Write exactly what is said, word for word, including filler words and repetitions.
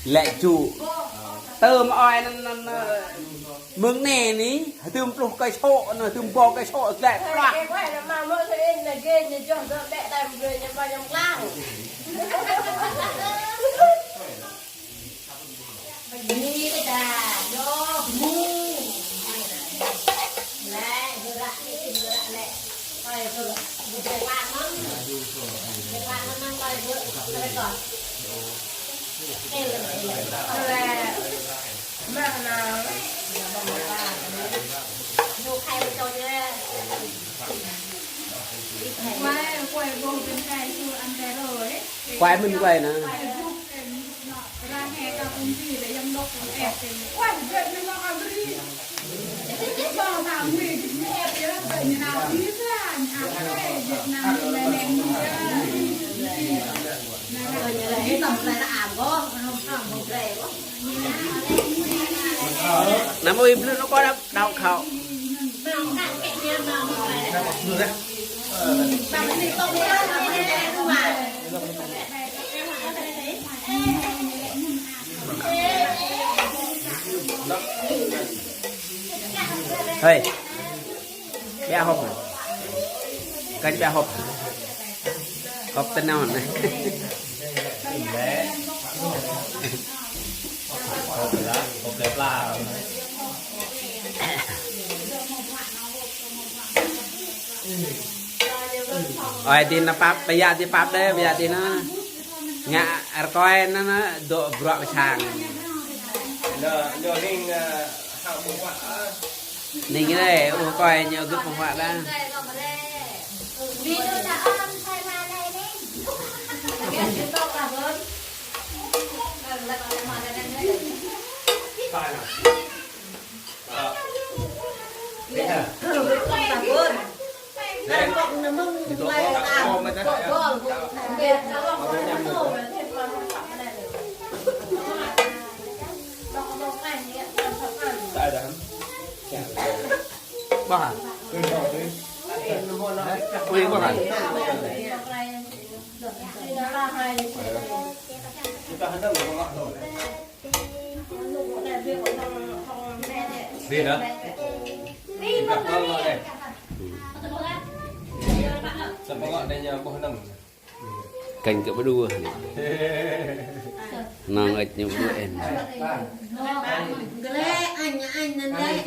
Lĕ čŭ. Tơm ơi anŭn, anŭn, ơ, mơ̆ng anai anai, hơdôm pluh kơi sŏ, anŭn hơdôm ƀâo kơi sŏ, glăi pluh. Quay, quay vô bên cạnh, ăn tay rồi ấy. Quay mình quay nè. Năm ơi, blue nó có đau, đau khẩu. Hơi, bé hộp hả? Kênh bé hộp hả? Hộp tên nào này? Hộp lá, hộp lá pla. Ơi, tin nă pap, ƀiă tin pap đơi, ƀiă tin nă. Ngă rơkơi nă, nă, dŏ bruă pơsang. Nă, nă, ning, ơ, hăng ƀơ̆ng huă, ơ. Ning đơi, ơ, rơkơi ñu gơ̆p ƀơ̆ng huă đa. Bah. Ui, bah. Đi nữa. Đi gặp con rồi đây. Sao con gọi đây nhờ bố năm. Kênh kơ ƀu đua. Nong ĕč ñu ƀu đua en. Glĕ, anh, anh, anh đây.